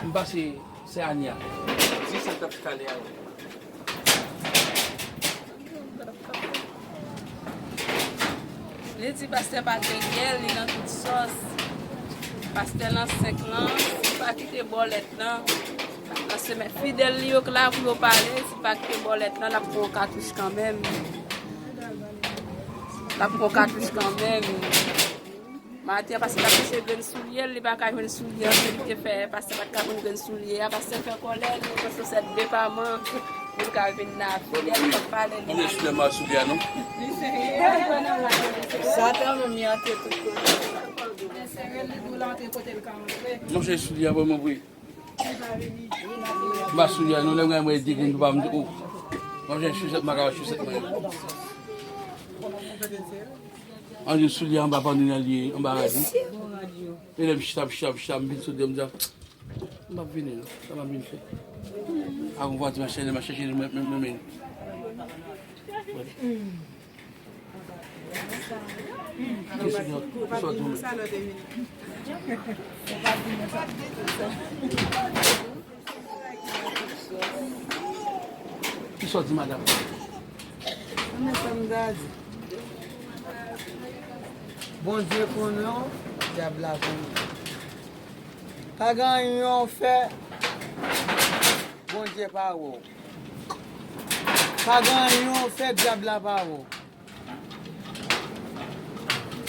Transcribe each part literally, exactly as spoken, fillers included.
M pase sè Ania. Di sa t ap talè a. Li di pastè pa gen gèl, li nan tout sòs. Pastè lan senk lan, si l pa kite bòlèt lan, nan semèn fidèl li yo k la pou yo pale, si l pa kite bòlèt lan, l ap pran yon katouch kanmenm. L ap pran yon katouch kanmenm. Maten an, pastè t ap chèche grenn soulye l, li pa ka jwenn soulye an, se li te fè, pastè pa t ka jwenn grenn soulye a, pastè fè kòlè, li pran sosèt depaman, pou l ka vin nan afè, li pa pale, li Mwen pa soulye a non. Sa kanmenm li antre tout kote. Mwen chèche soulye a pou mwen vre. M pa soulye a non, lè mwen mwen di grenn pa m di ou. Mwen chèche sosèt, mwen ka wè sosèt mwen. An di soulye anba pantalon li anba rad wi. E lè m chita, m chita, m chita, m vin sot, m di, m p ap vini non, sa m ap vin fè. Ak yon vwati m ap chèche, m ap chèche, m ap mennen. Ki sòti, ki sòti, madanm? Ki sòti, madanm? Mwen sa m ta di. Bondye konnen w, dyab la konnen w. Pa gen anyen w fè, Bondye pa wè w. Pa gen anyen w fè, dyab la pa wè w.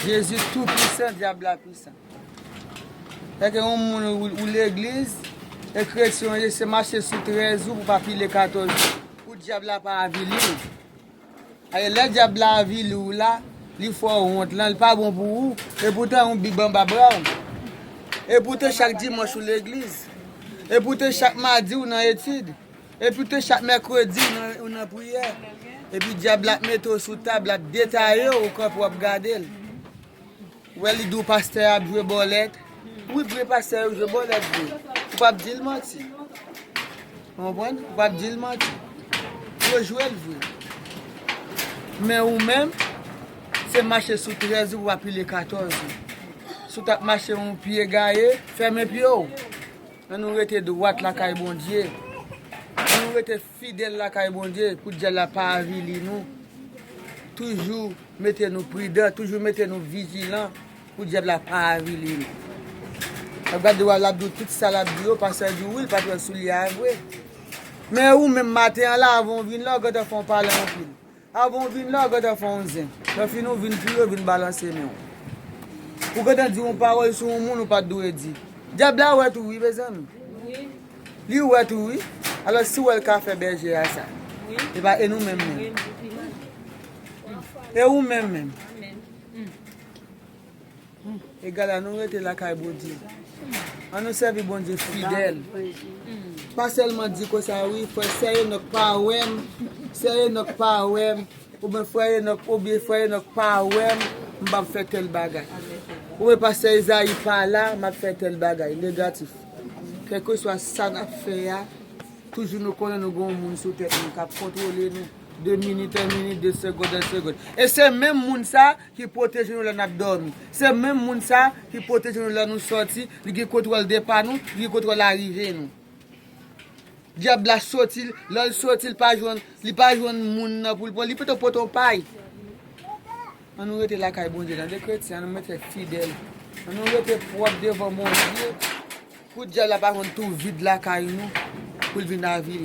Jezi tou pwisan, dyab la pwisan. Lè ke yon moun ou, ou legliz, e kretyen w ye, se mache sou trèz ou pou pa pile katòz ou, pou dyab la pa avili w. Alè, lè dyab la avili w la, li fè w wont lan, li pa bon pou ou, e poutan yon bib anba bra w. E poutan chak dimanch ou legliz. E poutan chak madi ou nan etid. Epi tou chak mèkredi, ou nan, ou nan priyè. Epi dyab la ap mete w sou tab, l ap detaye w, ou kanpe w ap gade l. Ou wè li di w pastè a ap jwe bòlèt. Wi, vre pastè yo jwe bòlèt vre. Ou p ap di l manti. Ou konprann? Ou p ap di l manti. Yo jwe l vre. Men ou menm, se mache sou trèz ou, w ap pile katòz ou. Si w t ap mache yon pye gaye, fèmen pye w. Ann nou rete dwat lakay Bondye. Ann nou rete fidèl lakay Bondye pou dyab la pa avili nou. Toujou mete nou pridan, toujou mete nou vijilan pou dyab la pa avili nou. Ap gade w, l ap di w tout sa l ap di yo, pastè di w wi, l pa t wè soulye a vre. Men ou menm maten an la, avan w vin la, w gentan fè yon pale anpil. Avan w vin la, w gentan fè yon zen. Lè fini, w vin pire, w vin balanse men w. Ou gentan di yon pawòl sou yon moun ou pa t dwe di. Dyab la wè tou wi, mezanmi. Li wè tou wi. Alò, si w wè l ka fè bèje a sa. E pa, e nou menm menm. E ou menm menm. Egal, ann nou rete lakay Bondye. Ann nou sèvi Bondye fidèl. Pa sèlman di konsa, wi, frè, sè Enòk pa wè m, sè Enòk pa wè m, oubyen frè Enòk, oubyen frè Enòk pa wè m, m p ap fè tèl bagay. Oubyen pastè Izayi pa la, m ap fè tèl bagay. Negatif. Kèlkeswa sa n ap fè a, toujou nou konnen nou gen yon moun sou tèt nou k ap kontwole nou. De minit an minit, de segond an segond. E se menm moun sa ki pwoteje nou lè n ap dòmi. Se menm moun sa ki pwoteje nou lè nou sòti, li gen kontwòl depa nou, li gen kontwòl arive nou. Dyab la sòti, lè l sòti, li pa jwenn, li pa jwenn moun nan pou l pran, li pito pote yon pay. Ann nou rete lakay Bondye, tande kretyen, ann nou rete fidèl. Ann nou rete pwòp devan Bondye. Pou dyab la pa jwenn twou vid lakay nou, pou l vin avili.